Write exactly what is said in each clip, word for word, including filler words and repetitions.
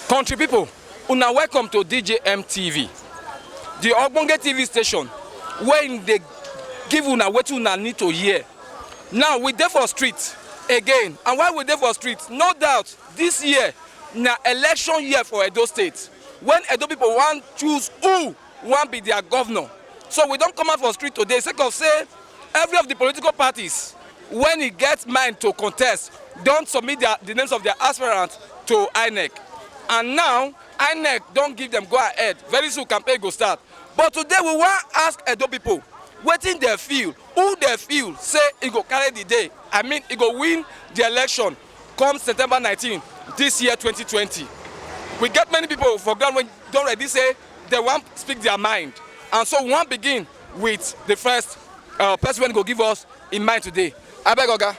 Country people, una welcome to D J M T V, the ogbonge T V station wey dey give una wetin una need to hear. Now we dey for street again, and why we dey for street? No doubt, this year na election year for Edo State, when Edo people wan choose who wan be their governor. So we don come out for street today sake of say every of the political parties when e get mind to contest don submit their, the names of their aspirants to INEC, and now INEC don give them go ahead. Very soon campaign go start, but today we wan ask Edo people wetin dem feel, who dem feel say e go carry the day, I mean, e go win the election come September nineteen this year, twenty twenty. We get many people for ground wey don ready say dem wan speak their mind, and so we wan begin with the first uh, person wey go give us in mind today. Abeg, oga.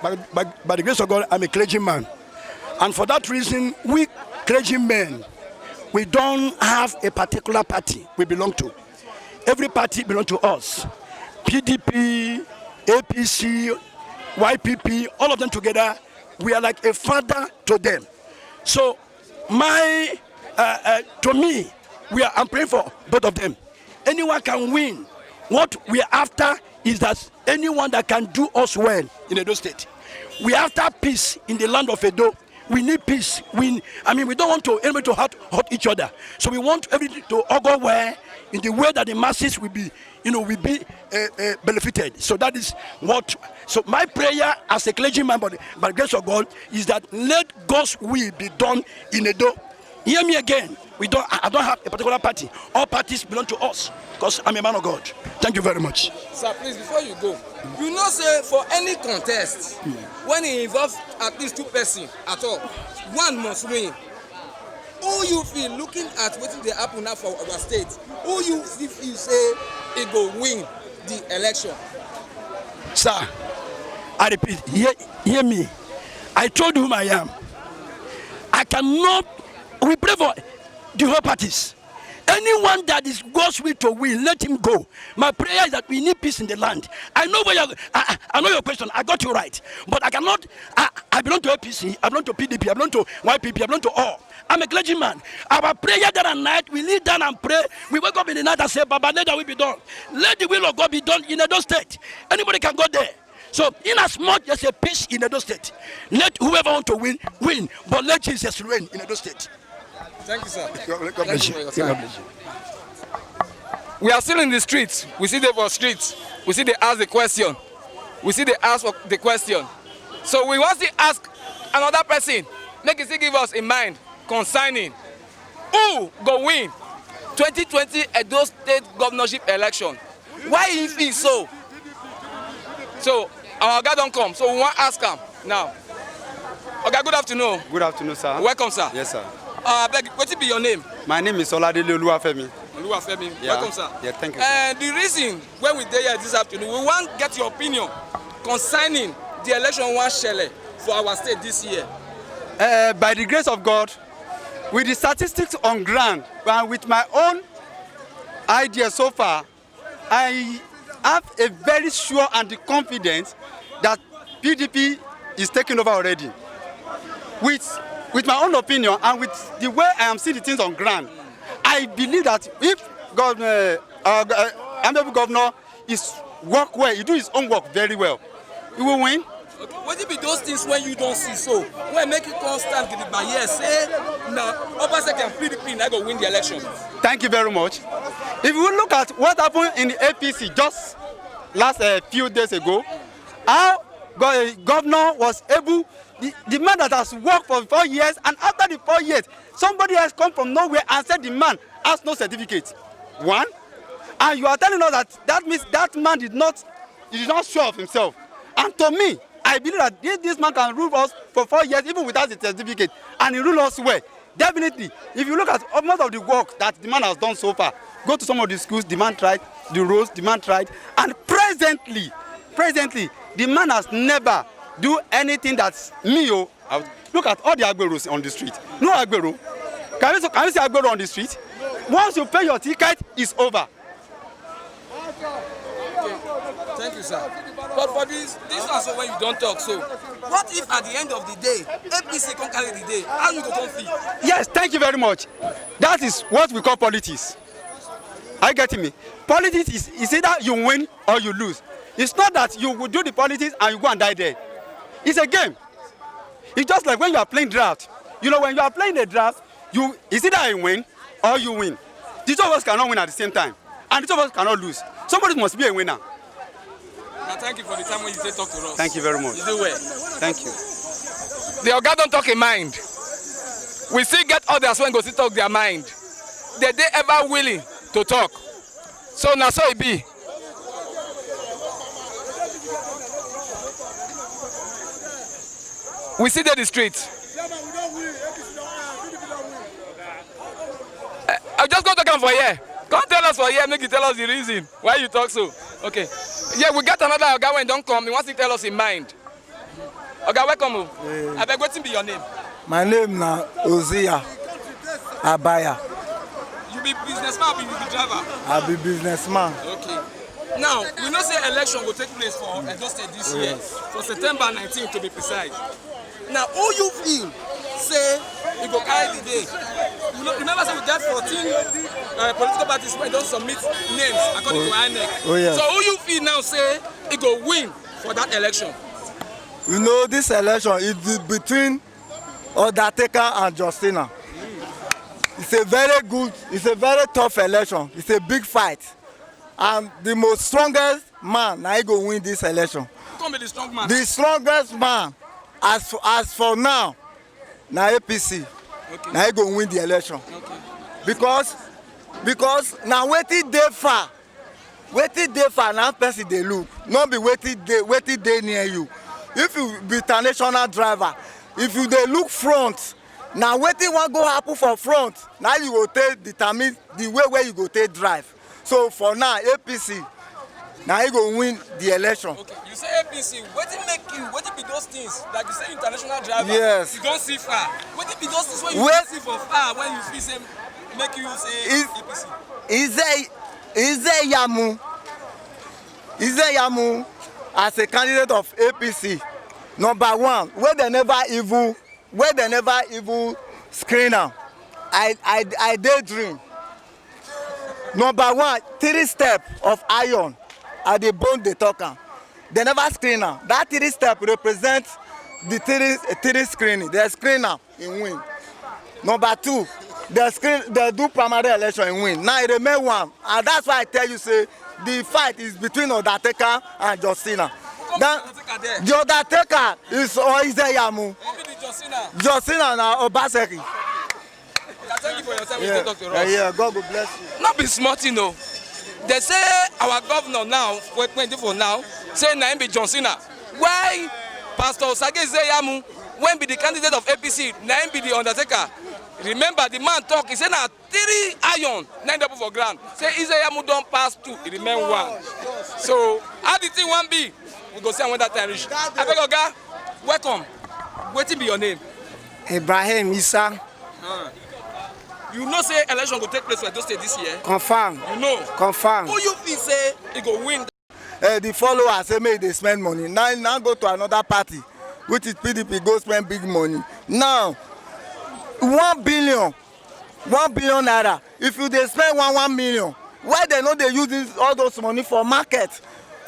By, by, by the grace of God, I'm a clergyman. And for that reason, we clergymen, we don't have a particular party we belong to. Every party belongs to us. P D P, A P C, Y P P, all of them together, we are like a father to them. So, my, uh, uh, to me, we are, I'm praying for both of them. Anyone can win. What we are after is that anyone that can do us well in Edo State. We after peace in the land of Edo. We need peace. We, I mean, we don't want to enemy to hurt, hurt each other. So we want everything to go well in the way that the masses will be, you know, will be uh, uh, benefited. So that is what. So my prayer as a clergyman, by the, by the grace of God, is that let God's will be done in Edo. Hear me again. We don't. I I don't have a particular party. All parties belong to us because I'm a man of God. Thank you very much. Sir, please, before you go, you know say for any contest, when e involve at least two person at all, one must win. Who you feel, looking at wetin dey happen now for our state, who you feel feel say e go win the election? Sir, I repeat, hear, hear me. I told you whom I am. I cannot. We pray for the whole parties. Anyone that is God's will to win, let him go. My prayer is that we need peace in the land. I know where you're, I, I I know your question. I got you right, but I cannot. I, I belong to A P C. I belong to P D P. I belong to Y P P. I belong to all. I'm a clergyman. Our prayer day and night, we kneel down and pray. We wake up in the night and say, "Baba, let thy will be done. Let the will of God be done in Edo State." Anybody can go there. So, in as much as a peace in Edo State, let whoever want to win win, but let Jesus reign in Edo State. Thank you, sir. God bless you. God bless you. We are still in the streets. We see them for streets. We see they ask the question. We see they ask the question. So we want to ask another person. Make it give us in mind concerning who go win twenty twenty Edo State governorship election. Why he feel so? So our oga don come. So we wan ask am now. Oga, good afternoon. Good afternoon, sir. Welcome, sir. Yes, sir. Uh, abeg, wetin be your name? My name is Oladele Oluwafemi. Oluwafemi. Yeah. Welcome, sir. Yeah, thank you, sir. Uh, the reason wey we dey here this afternoon, we wan get your opinion concerning the election wan shele for our state this year. Uh, by the grace of God, with the statistics on ground and with my own idea so far, I have a very sure and the confidence that P D P is taking over already. With, with my own opinion and with the way I am seeing the things on ground, I believe that if governor, uh, uh, honorable governor is work well, he do his own work very well, he will win. Okay, wetin be those things wey you don see so wey make you come stand gidigba here say na Obaseki and P D P na go win the election? Thank you very much. If you look at what happened in the A P C just last uh, few days ago, how go- uh, governor was able, the, the man that has worked for four years, and after the four years, somebody has come from nowhere and said the man has no certificate. One, and you are telling us that that means that man did not, he did not sure of himself. And to me, I believe that if this man can rule us for four years, even without the certificate, and he rule us well, definitely, if you look at most of the work that the man has done so far, go to some of the schools, the man tried, the roads, the man tried, and presently, presently, the man has never do anything that me, oh, I would- look at all the agberos on the street. No agbero. Can you, can you see agbero on the street? Once you pay your ticket, it's over. Thank you, sir. But for this, this one, so when you don't talk, so What if at the end of the day, A P C come carry the day? How you go come feel? Yes, thank you very much. That is what we call politics. Are you getting me? Politics is, is either you win or you lose. It's not that you will do the politics and you go and die there. It's a game. It's just like when you are playing draft. You know, when you are playing a draft, you, it's either I win or you win. The two of us cannot win at the same time, and the two of us cannot lose. Somebody must be a winner. Now, thank you for the time when you say talk to us. Thank you very much. You do well. Thank you. The oga don talk im mind. We still get others wey go still talk their mind. They dey ever willing to talk. So na so e be. We still dey the street. Eh, I just go talk am for here. Come tell us for here, make you tell us the reason why you talk so. Okay. Yeah, we get another oga wey don come. He wants to tell us im mind. Oga, welcome o. Abeg, wetin be your name? My name na Oziya Abaya. You be businessman, abi you be driver? I be businessman. Okay. Now, we know say election go take place for Edo State this year, for September nineteen to be precise. Now, who you feel say e go carry the day? You know, remember say we get fourteen uh, political parties wey don submit names according to INEC. Oh, yes. So who you feel now say e go win for that election? You know, this election is between Undertaker and Justina. It's a very good, it's a very tough election. It's a big fight. And the most strongest man na he go win this election. Who come be the strong man? The strongest man, as for, as for now, na A P C. Okay. Na he go win the election. Okay. Because because na wetin dey far, wetin dey far na person dey look, no be wetin dey wetin dey near you. If you be international driver, if you dey look front, na wetin wan go happen for front na you go take determine the way wey you go take drive. So for now, A P C na he go win the election. Okay, you say A P C. Wetin make you? Wetin be those things? Like you say, international driver. Yes. You don see far. Wetin be those things wey you Wait. See for far when you feel say make you say Is- A P C? Ize Ize Yamu Ize Yamu as a candidate of A P C, number one, wey dem never even wey dem never even screen am. I I I daydream. Number one, three step of iron, I dey bone dey talk am. Dem never screen am. That three step represent the three three screening. Dem screen am, he win. Number two, dem screen dem do primary election, he win. Now e remain one, and that's why I tell you say the fight is between Undertaker and Justina. Then the Undertaker is Oize Yamu. Who be the Justina? Justina na Obaseki. Thank you for your time. Yeah, You talk to yeah, us. Yeah, God go bless you. No be small thing o. They say our governor now, wey wey dey for now, say na him be John Cena. Why Pastor Osage Izeyamu, wey be the candidate of A P C, na him be the undertaker? Remember, the man talk, he say na three iron na him dey put for ground. Say Izeyamu don pass two, e remain one. So how the thing wan be? We go see am when that time reach. Abeg, oga, welcome. Wetin be your name? Ibrahim Isa, You know say election go take place for Edo State this year? Confirm. You know? Confirm. Who you feel say e go win? Uh, the followers say make they spend money. Now, now go to another party, which is P D P, go spend big money. Now, one billion, one billion naira. If you dey spend one one million, why they no dey use this, all those money for market,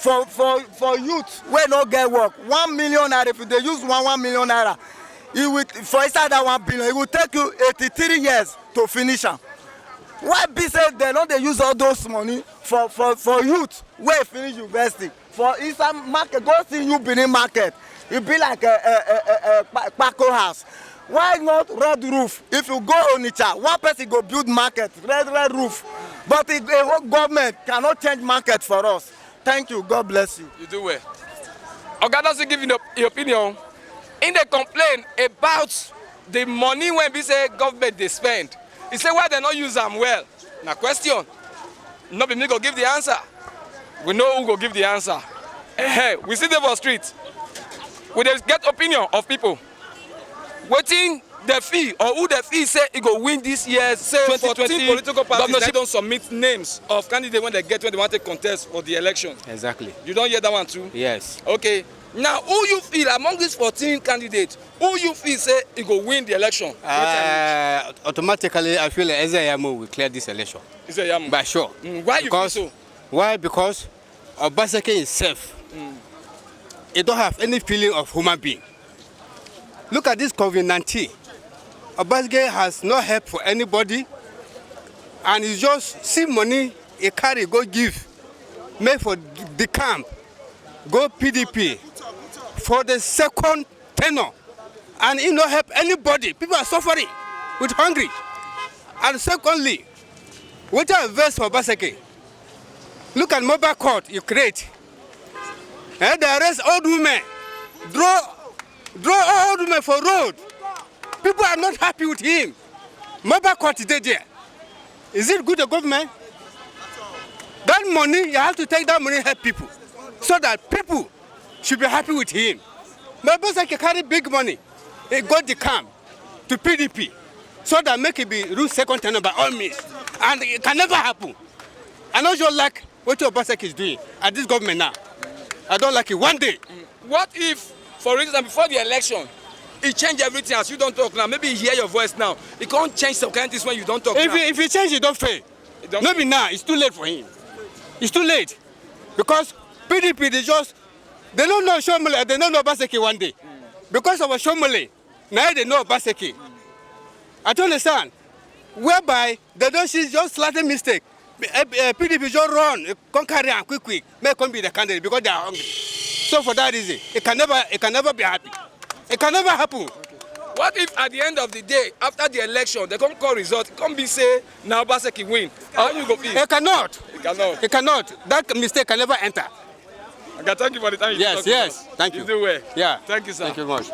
for for for youth wey no get work? One million naira. If you dey use one one million naira, e will, for inside that one billion, e will take you eighty-three years to finish am. Why be say they no dey use all those money for for for youth wey finish university for inside market? Go see you Benin market, e be like a a a a a kpa- kpako house. Why not red roof? If you go Onitsha, one person go build market, red red roof. But the the whole government cannot change market for us. Thank you. God bless you. You do well. Oga don still give you your opinion. He dey complain about the money wey be say government dey spend. He say why they no use am well. Na question. No be me go give the answer. We know who go give the answer. Ehe, we still dey for street. We dey get opinion of people. Wetin they feel or who they feel say e go win this year's say twenty twenty fourteen political parties governorship don submit names of candidates wey they get wey they wan take contest for the election. Exactly. You don hear that one too? Yes. Okay. Now, who you feel among these fourteen candidates, who you feel say e go win the election? Uh, automatically, I feel like Eze Yamu will clear this election. Eze Yamu. By sure. Mm, why you because, feel so? Why? Because Obaseki himself, he don't have any feeling of human being. Look at this COVID nineteen. Obaseki has no help for anybody, and he just see money he carry go give, make for the camp, go P D P for the second tenure, and he no help anybody. People are suffering with hungry. And secondly, wetin I vex for Obaseki, look at mobile court you create. Eh, they arrest old women, draw draw old women for road. People are not happy with him. Mobile court dey there. Is it good to government? That money, you have to take that money help people, so that people should be happy with him. But Obaseki carry big money, he go the camp to P D P, so that make it be rule second tenure by all means. And it can never happen. I no just like what Obaseki is doing at this government now. I don't like it one day. What if, for instance, before the election, he change everything as you don talk now? Maybe he hear your voice now. He can't change some kind of things when you don't talk If now. He, if he change, he don't fail. He don No be now. It's too late for him. It's too late because P D P dey just, they don't know Shomole. They don't know Obaseki one day because of Shomole. Now they know Obaseki. I don't understand. Whereby they don't see just slight mistake. Eh, eh, P D P just run, eh, come carry am quick quick, make come be the candidate because they are hungry. So for that reason, it can never, it can never be happy. It can never happen. What if at the end of the day, after the election, they come call result, come be say na Obaseki win? How you go feel? It cannot. You cannot. It cannot. That mistake can never enter. Okay, thank you for the time. You Yes, talk yes. With us. Thank You you. do well. Yeah. Thank you, sir. Thank you much.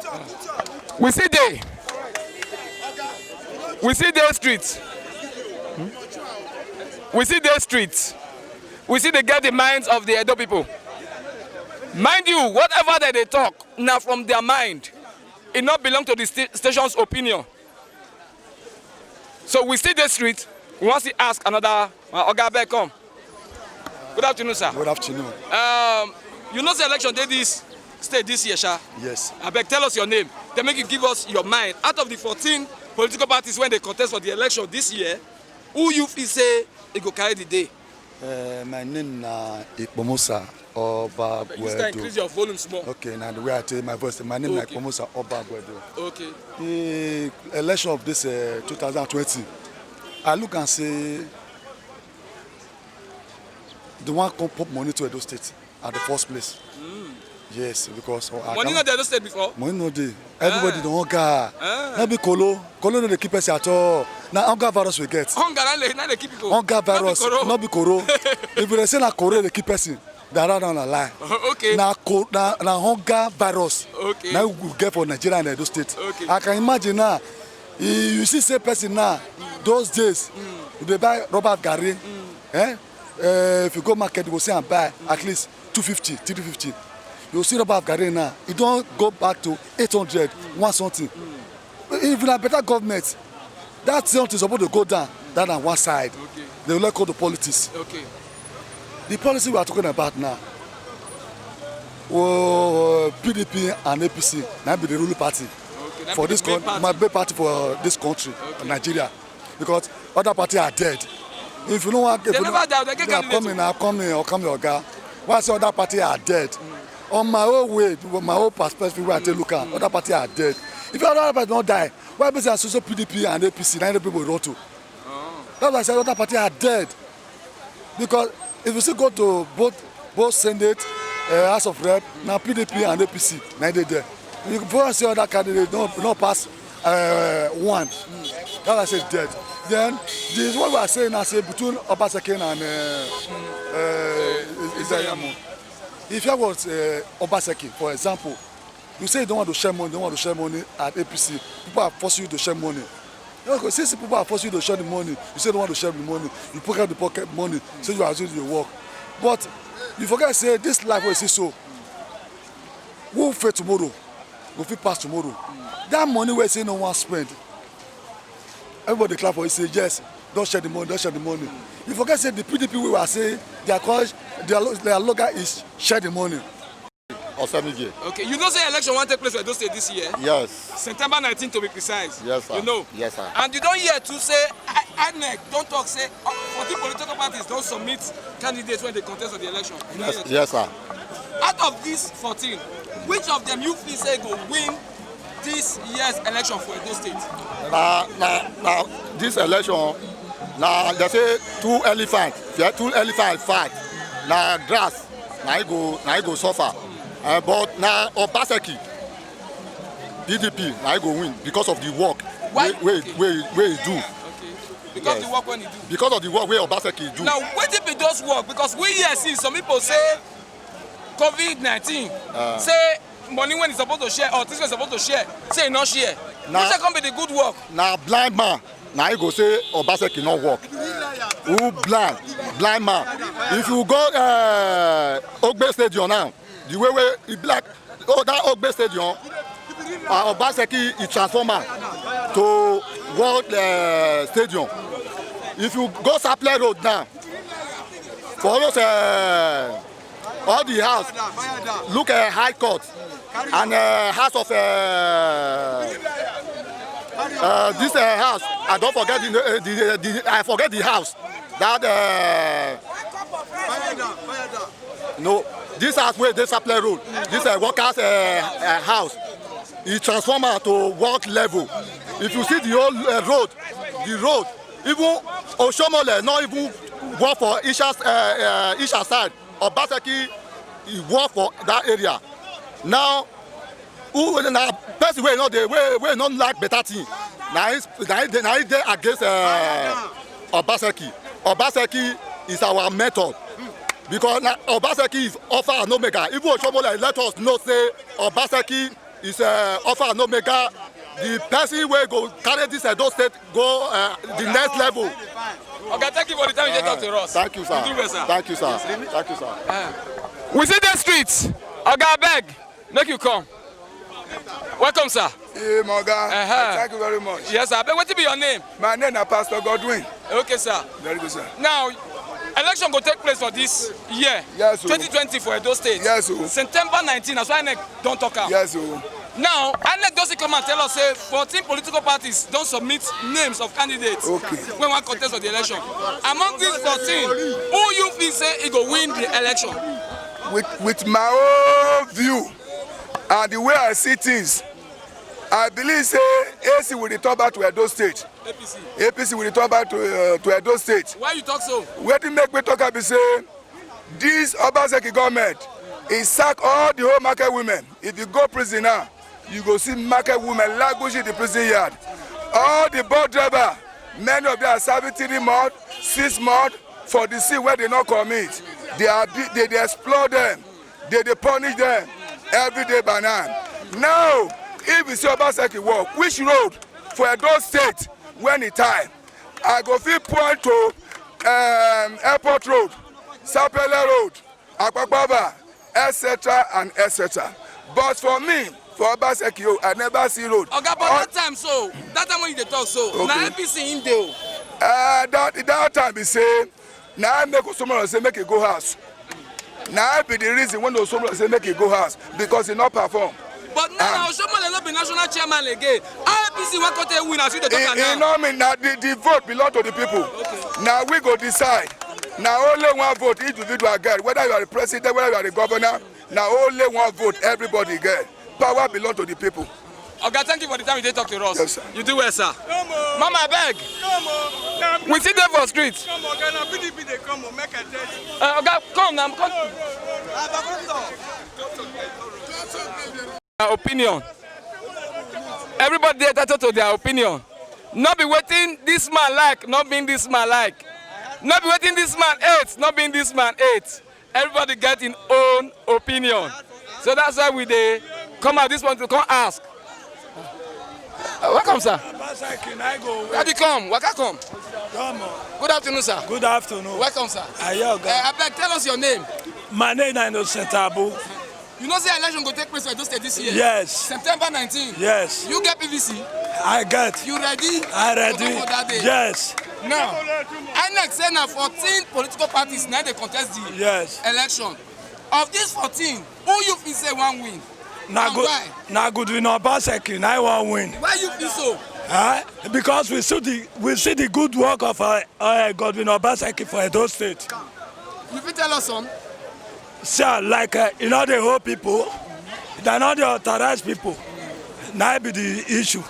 We see dey. We see dey street. We see dey street. We see dey get the minds of the Edo people. Mind you, whatever that they talk, now from their mind, it not belong to the sta- station's opinion. So we see dey street. We want to ask another. Uh, Oga, abeg come. Good afternoon, sir. Good afternoon. Um, you know the election dey this state this year, sha. Yes. Abeg, tell us your name. Then make you give us your mind. Out of the fourteen political parties wey dey contest for the election this year, who you feel say e go carry the day? Uh, my name na Ikpomusa Oba You just increase your volume small. Okay, now the way I tell my voice, my name Okay. na Ikpomusa Oba Gwedo. Okay. The election of this uh, two thousand twenty, I look and say the one come pop money to Edo State at the first place. Yes, because of our Money gov- not there state before. Money no dey. Everybody Ah. don hunger. Ah. No be kolo. Kolo no dey kill person at all. Na hunger virus we get. Hunger na dey na dey keep people. Hunger No be virus, koro. No be koro. If you dey say na koro dey kill person, that one na lie. Okay. Na ko na na hunger virus. Okay. Na we get for Nigeria and Edo State. Okay. I can imagine now. You, you see say person now, those days, you dey buy rubber of garri. Eh? Uh, if you go market, you go see and buy at least two fifty, three fifty. You see rubber of garri now, e don go back to eight hundred, one something. If na better government, that something suppose to go down. That na one side. Okay. They will let go the politics. Okay. The policy we are talking about now, oh, P D P and A P C, na be the ruling party Okay, na for be this the main country, party. My big party for this country, Nigeria, because other party are dead. If you no want, if They you never die, they get they are candidate. Coming, are coming, or coming, oga. Why say other party are dead? On my own way, my own perspective, where I take look at, other party are dead. If other party don't die, why be say so P D P and A P C, na people run to? That's why I say other party are dead. Because if you still go to both both Senate, uh, House of Rep, now P D P and A P C, now they there. You go and see other candidate no no pass uh, one. That's why I say dead. Then this is what we are saying. I say between Obaseki and uh, uh, Eze Yamu. If I was uh, Obaseki, for example, you say you don't want to share money, don't want to share money at A P C. People are forcing you to share money. You know, since people are forcing you to share the money, you say you don't want to share the money. You pocket the pocket money. Say you are doing your work, but you forget say this life wey you see so, who fail tomorrow go fit pass tomorrow. That money wey say no one spend, everybody clap for you say yes, don't share the money, don't share the money. You forget say the P D P wey we are say their cause, their lo- their logo is share the money. Osemige. Okay, you know say election wan take place for Edo State this year. Yes. September nineteen, to be precise. Yes, sir. You know. Yes, sir. And you don hear too say I- INEC don talk say, oh, fourteen political parties don submit candidates wey dey contest for the election. You don Yes, hear? yes, sir. Out of these fourteen, which of them you feel say go win this year's election for Edo State? Na na na this election, na they say two elephants, yeah, two elephants fight. Na grass, na e go na e go suffer. Uh, but na Obaseki, P D P, na e go win because of the work Why? wey wey wey wey e do. Okay. Because Yes. The work wey e do. Because of the work wey Obaseki do. Now, wetin be those work? Because we hear see some people say COVID nineteen, say money wey e suppose to share or things wey e suppose to share, say e no share. Na- Which come be the good work? Na blind man na e go say Obaseki no work. Who blind? Blind man. If you go uh, Ogbe Stadium now, the way wey e be like, oh, that Ogbe Stadium, uh, Obaseki e transform am to World uh, Stadium. If you go Sapele Road now, for all those uh, all the house, look at High Court and uh, House of uh, uh, this uh, house. I don't forget the, uh, the, uh, the I forget the house. That uh, no, this house wey dey Sapele Road, this uh, workers uh, uh, house, e transform am to world level. If you see the whole uh, road, the road, even Oshiomhole no even work for Isha uh, uh, Isha side. Obaseki e work for that area. Now who na person wey no dey wey wey no like better thing, na him na him dey na him dey against uh, Obaseki. Obaseki is our mentor because na Obaseki is Alpha and Omega. Even Oshiomhole let us know say Obaseki is uh, Alpha and Omega, the person wey go carry this Edo State go uh, the next level. Oga, thank you for the time you take talk to us. Thank you, sir. You do well, sir. Thank you, sir. Thank you, sir. We see the streets. Oga, abeg, make you come. Welcome, sir. Hey, my guy. Uh-huh. Thank you very much. Yes, sir. Abeg, wetin be your name? My name is Pastor Godwin. Okay, sir. Very good, sir. Now, election go take place for this year. Yes, o. twenty twenty for Edo State. Yes, o. September nineteen, as INEC don talk am. Yes, o. Now, INEC don still come and tell us say fourteen political parties don submit names of candidates Okay. wey wan contest for the election. Among these fourteen, who you feel say e go win the election? With with my own view and the way I see things, I believe say A C will return back to Edo State. A P C. A P C will return back to uh, to Edo State. Why you talk so? Wetin make me talk am be say this Obaseki government e sack all the whole market women. If you go prison now, you go see market women languish in the prison yard. All the bus driver, many of them are serving three months, six months for the sin wey they no commit. They are be- they dey explore them, they dey punish them every day by night. Now, if you see Obaseki work, which road for Edo State when e time? I go fit point to um, Airport Road, Sapele Road, Akpakpava, et cetera and et cetera. But for me, for Obaseki o, I never see road. Oga, but that time so, that time when you dey talk so, na Okay. A P C him dey o. Uh, that that time be say na I make Oshiomhole say make e go house. Na I be the reason when Oshiomhole say make e go house because e no perform. But now, Oshiomhole no be national chairman again. How A P C wan come take win as you dey talk am E e now? no mean na the the vote belong to the people. Na we go decide. Na only one vote individual get, whether you are the president, whether you are the governor. Na only one vote everybody get. Power belong to the people. Oga, thank you for the time you take talk to us. Yes, sir. You do well, sir. Mama, abeg. We still dey for street. Uh, Oga, come now. Come. Their opinion. Everybody dey entitled to their opinion. No be wetin this man like, no be this man like. No be wetin this man hate, no be this man hate. Everybody get im own opinion. So that's why we dey come out this morning to come ask. Uh, welcome, sir. Obaseki na go Daddy, come, waka come. Come on. Good afternoon, sir. Good afternoon. Welcome, sir. Ayo, God. Uh, abeg, tell us your name. My name na Innocent Abu. You know say election go take place for Edo State this year. Yes. September nineteen. Yes. You get P V C. I get. You ready? I To ready. vote for that day. Yes. Now, INEC say na fourteen political parties na dey contest the Yes. election. Of these fourteen, who you feel say wan win? Na And good, why? Na Goodwin Obaseki na I wan win. Why you feel so? Eh? Because we see the we see the good work of uh, uh, Goodwin Obaseki for Edo State. You fit tell us some? Sir, like uh, you know the whole people, they no dey authorize people. Na be the issue.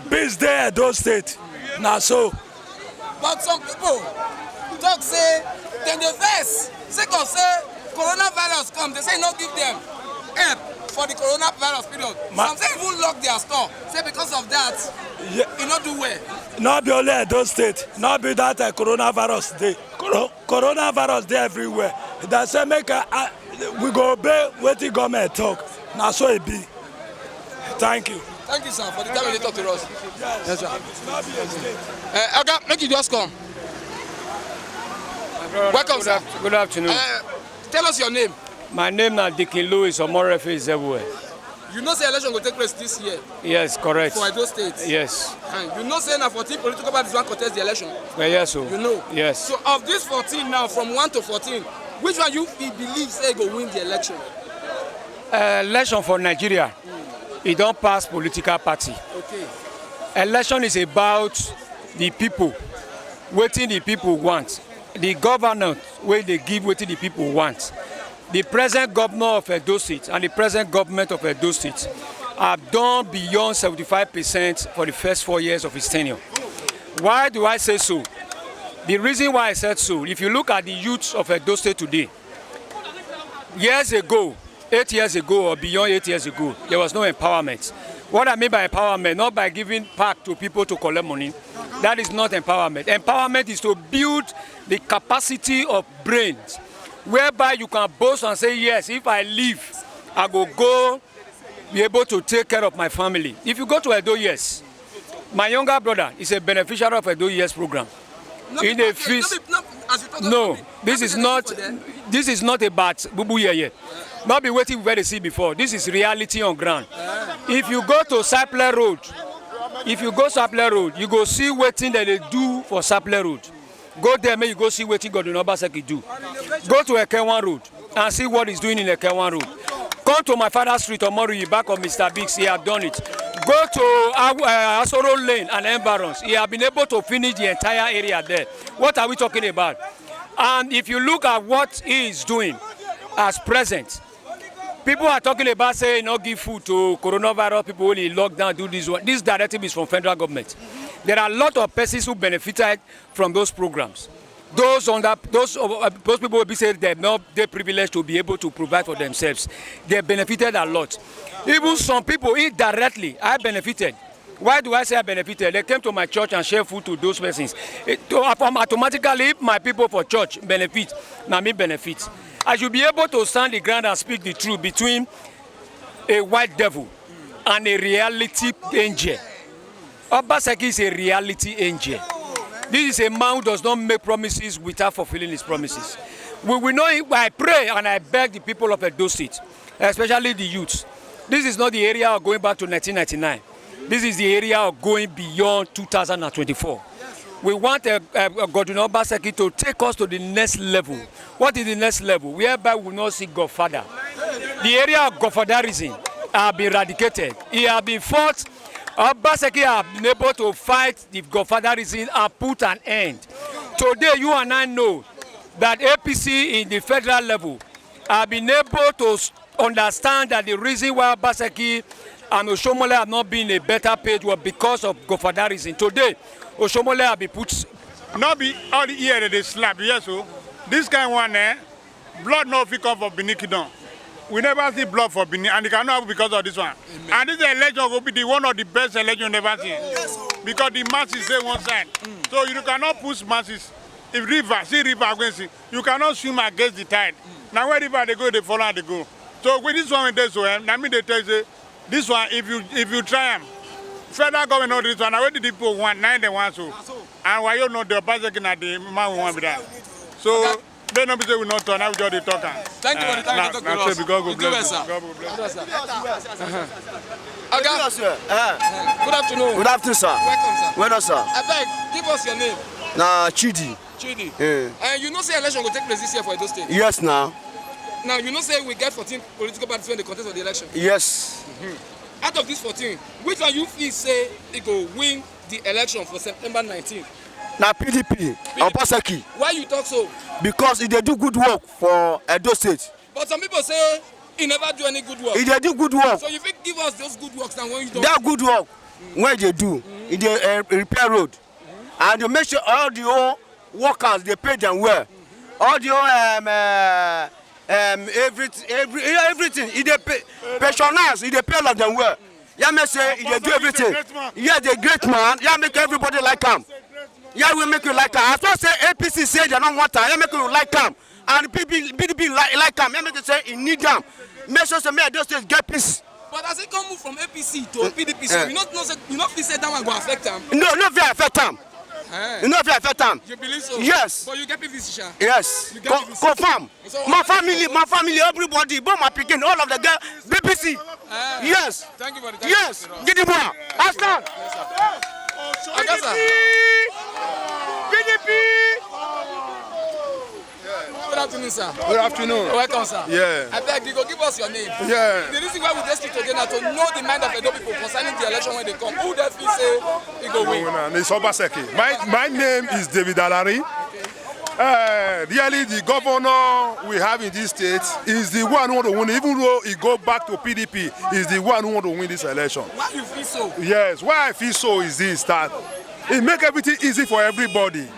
Peace dey Edo State. Na so. But some people talk say dem dey vex sake of say coronavirus come, they say e no give them help for the coronavirus period. Ma- some say even lock their store, say because of that, yeah, e no do well. No be only Edo State, no be that uh, coronavirus dey. Coro- coronavirus dey everywhere. They say make uh, uh, we go obey wetin government talk. Na so e be. Thank you. Thank you, sir, for the time you talk to us. Yes, sir. Uh, Oga, make you just come. Welcome, sir. Good afternoon. Uh, tell us your name. My name na Dikin Louis Omorefe Izebue. You know say election go take place this year. Yes, correct. For Edo State. Yes. And you know say na fourteen political parties wan contest the election. Well, yes, so. You know. Yes. So of these fourteen now, from one to fourteen, which one you believe say go win the election? Uh, election for Nigeria, e don pass political party. Okay. Election is about the people, wetin the people want, the government wey dey give wetin the people want. The present governor of Edo State and the present government of Edo State have done beyond seventy-five percent for the first four years of his tenure. Why do I say so? The reason why I said so, if you look at the youth of Edo State today, years ago, eight years ago or beyond eight years ago, there was no empowerment. What I mean by empowerment, not by giving pack to people to collect money. That is not empowerment. Empowerment is to build the capacity of brains whereby you can boast and say, yes, if I leave, I go go be able to take care of my family. If you go to Edo, yes, my younger brother is a beneficiary of Edo, yes program. In a feast. No, this is not. This is not about bubu yeye. Not be wetin we dey see before. This is reality on ground. If you go to Sapele Road, if you go Sapele Road, you go see wetin dem dey do for Sapele Road. Go there, make you go see wetin Godwin Obaseki do. Go to Ekewan Road and see what he's doing in Ekewan Road. Come to my father's street, Omoruyi, back of Mister Biggs, he have done it. Go to uh, Asoro Lane and environs. He have been able to finish the entire area there. What are we talking about? And if you look at what he is doing as present, people are talking about say no give food to coronavirus people, only lockdown, do this one. This directive is from federal government. There are a lot of persons who benefited from those programs. Those on that, those uh, those people will be said they not they privileged to be able to provide for themselves. They benefited a lot. Even some people indirectly, I benefited. Why do I say I benefited? They came to my church and shared food to those persons. It, to, um, automatically, if my people for church benefit, now me benefit. I should be able to stand the ground and speak the truth between a white devil and a reality angel. Obaseki is a reality angel. This is a man who does not make promises without fulfilling his promises. We will know him. I pray and I beg the people of Edo State, especially the youth. This is not the area of going back to nineteen ninety-nine. This is the area of going beyond two thousand twenty-four. We want a, a, a Godwin Obaseki to take us to the next level. What is the next level? Whereby we will not see Godfather. The area of Godfatherism have been eradicated. He have been fought. Obaseki have been able to fight the Godfatherism and put an end. Today, you and I know that A P C in the federal level have been able to understand that the reason why Obaseki and Oshomole have not been in a better page was because of Godfatherism. Today, Oshomole have been put. No be all the year they slap, yes, so this kind one, eh? Blood no fit come for Benin Kingdom. We never see blood for Benin, and it cannot happen because of this one. Amen. And this election will be the one of the best election you never seen. Yes, sir. Because the masses say one side. Mm. So you cannot push masses. If river, see river against it, you cannot swim against the tide. Mm. Now where river they go, they follow and they go. So with this one, they so, eh, I mean they tell you, say, this one, if you if you try am, federal government no do this one. Na wetin the people want, na im dem want so. And wayo no dey, Obaseki na the man we want be that. So they no be say we no talk, now we just dey talk am. Thank you for the time you talk to us. Na so, God go bless you. God go bless you. Oga, good afternoon. Good afternoon, sir. Welcome, sir. Well done, sir. Abeg, give us your name. Na Chidi. Chidi. Eh. And you know say election go take place this year for Edo State? Yes, now. Now, you know say we get fourteen political parties wey dey contest for the election. Yes. Out of these fourteen, which one you feel say e go win the election for September nineteen? Na P D P, Obaseki, Why you talk so? Because e dey do good work for Edo State. But some people say e never do any good work. E dey do good work. So you fit give us those good works now when you don. That good work wey e dey do, e dey uh, repair road, and dey make sure all the old workers dey pay them well. All the old um, uh, um, every, every, everything, e dey pay. Pensioners, e dey pay all of them well. Yeah, make say e dey do everything. Yeah, the great man. Yeah, make everybody like am. Yeah, we make you like am. As far say A P C say they don't want am, yeah, make you like am. And P D P, P D P like, like am, yeah, make you say e need am. Make sure say make Edo State get peace. But as e come move from A P C to P D P, so Eh. you no know say you no feel say that one go affect am. No, no fit affect am. Eh. E no fit affect am. You believe so? Yes. But you get P V C, sha. Yes. You get Co- P V C. Confirm. So My how- family, my family, everybody, both my pikin, all of the girl, B B C. Eh. Yes. Thank you for the time. Yes. Gidigba. Asta. Oga, sir. P D P. Good afternoon, sir. Good afternoon. Welcome, sir. Yeah. I beg you go give us your name. Yeah. The reason why we dey studio today na to know the mind of Edo people concerning the election wey dey come. Who dey feel say e go win? It's Obaseki. My, my name is David Alari. Uh, really, the governor we have in this state is the one who want to win. Even though he go back to P D P, is the one who want to win this election. Why you feel so? Yes, why I feel so is this, that it make everything easy for everybody.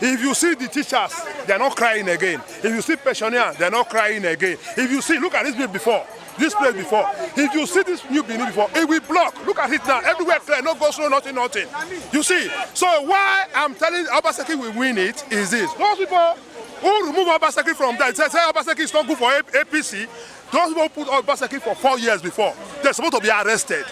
If you see the teachers, they are not crying again. If you see pensioners, they are not crying again. If you see, look at this place before. This place before. If you see this new building before, it will block. Look at it now. Everywhere clear, no go slow, nothing, nothing. You see? So why I'm telling Obaseki we win it is this. Those people who remove Obaseki from that, say, say Obaseki is not good for A- A P C. Those people put Obaseki for four years before. They're supposed to be arrested.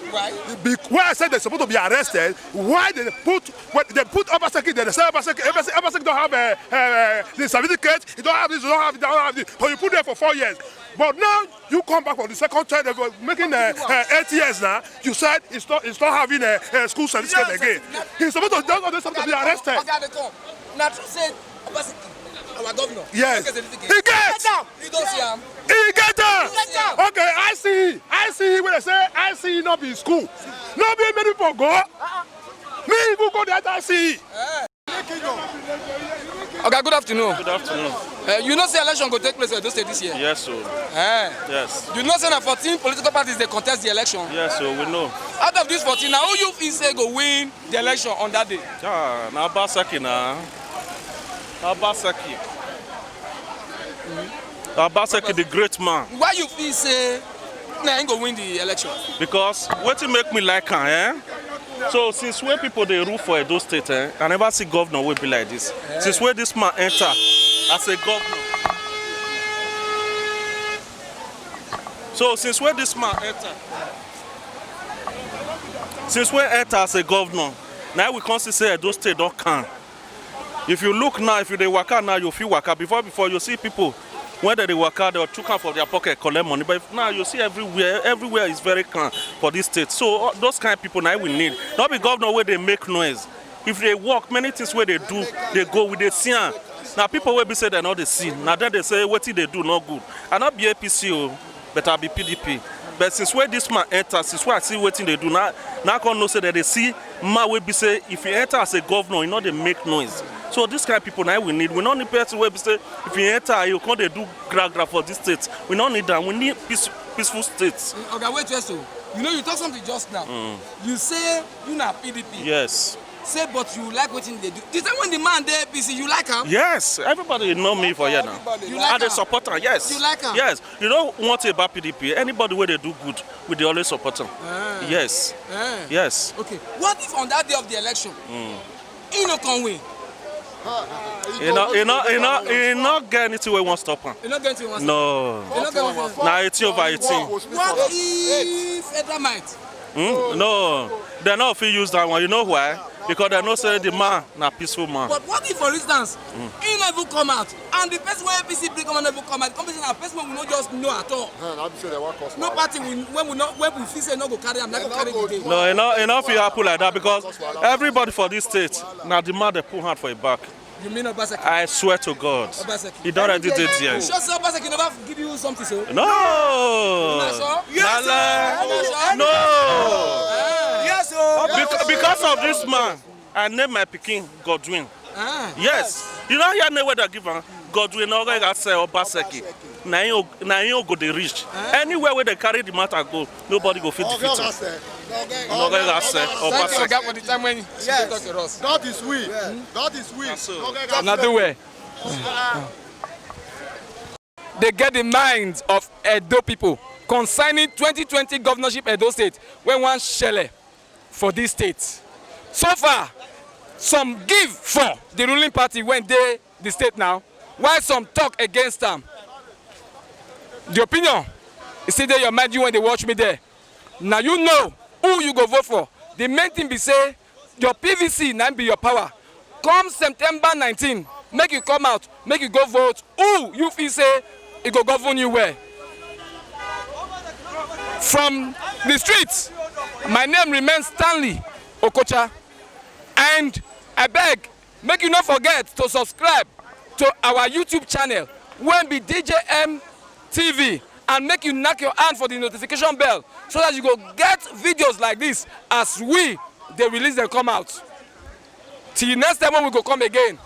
Why? Be- why I said they're supposed to be arrested? Why they put, when they put Obaseki there? They say Obaseki, Obaseki, Obaseki don't have a, a, a the certificate. He don't have this. He don't have it. Don't have this. But you put there for four years. But now you come back for the second time. They're making uh, uh, eight years now. You said it's not, it's not having a, a school certificate again. He's supposed to, those are supposed to be arrested. Oga, dey come. Na true say Obaseki, our governor, Yes. no get certificate. He gets. You don see am? He get am. He get am. Okay, I C E. I C E, when I say I C E, not be school. Not be many people go. Me even go there, I C E. Oga, good afternoon. Good afternoon. Uh, you know say election go take place for Edo State this year. Yes, so Eh. Yes. You know say na fourteen political parties dey contest the election. Yes, so we know. Out of these fourteen, na who you feel say go win the election on that day? Ah, na Obaseki na. Na Obaseki. Na Obaseki, the great man. Why you feel say na him go win the election? Because wetin make me like am, eh? So since when people dey rule for Edo State, eh, I never see governor wey be like this. Since when this man enter as a governor. So since when this man enter, since when enter as a governor, now we come see say Edo State don calm. If you look now, if you dey waka now, you fit waka. Before, before you see people when they dey waka, they chook am for their pocket, collect money. But if, now you see everywhere, everywhere is very calm for this state. So uh, those kind of people now we need. Not be governor wey dey make noise. If they work, many things wey they do, they go with the see am. Now people wey be say they no dey see. Now then they say wetin they do no good. I no be A P C o, but I be P D P. But since when this man enter, since when I see wetin they do, now now I come know say that they see man wey be say if he enter as a governor, he no dey make noise. So this kind of people now we need. We no need person wey be say if he enter, he go come dey do gra gra for this state. We no need am. We need peace, peaceful state. Oga, wait first o. You know you talk something just now. You say you na P D P. Yes. Say but you like wetin they do. The time when the man dey A P C, you like am? Yes, everybody know me for here now. You like I dey am? Support am, yes. You like am? Yes. You know one thing about P D P, anybody wey dey do good, we dey always support am. Yes. Eh. Yes. Okay. What if on that day of the election, he no come win? You know, you know, you know, you no get anything wey wan stop am. You no get anything. No. You no get anything. Na eighteen over eighteen. What if federal might? Hmm? No. They no fit use that one. You know why? Because they know say the man na peaceful man. But what if, for instance, he no even come out, and the person wey A P C bring come out no even come out, the company na person wey we no just know at all. No party we, when we no, when we feel say no go carry am, na go carry the day. No, e no, e no fit happen like that because everybody for this state na the man dey put hand for him back. You mean Obaseki? I swear to God, Obaseki. He don already dey there. You sure say Obaseki never give you something so? No. Una sure? Lala. Una sure? No. Ah. Yes, oh. Bec- because of this man, I name my pikin Godwin. Ah. Yes. You know here name wey dem give am? Godwin Ogega say Obaseki. Na him o- na him go dey reach. Anywhere wey dem carry the matter go, nobody go fit defeat him. Ogega say Thank you, Obaseki. Oga, for the time when you Yes. talk to us. That is we. That is we. So- Ogega Una do well. They get the minds of Edo people concerning twenty twenty governorship Edo State wey wan shele for this state. So far, some give for the ruling party wey dey the state now, while some talk against am. The opinion is still dey your mind, you wey dey watch me there. Na you know who you go vote for. The main thing be say your P V C na be your power. Come September nineteen, make you come out, make you go vote who you feel say e go govern you well. From the streets, my name remains Stanley Okocha, and I beg, make you no forget to subscribe to our YouTube channel wey be D J M T V, and make you knack your hand for the notification bell so that you go get videos like this as we dey release them come out. Till next time when we go come again,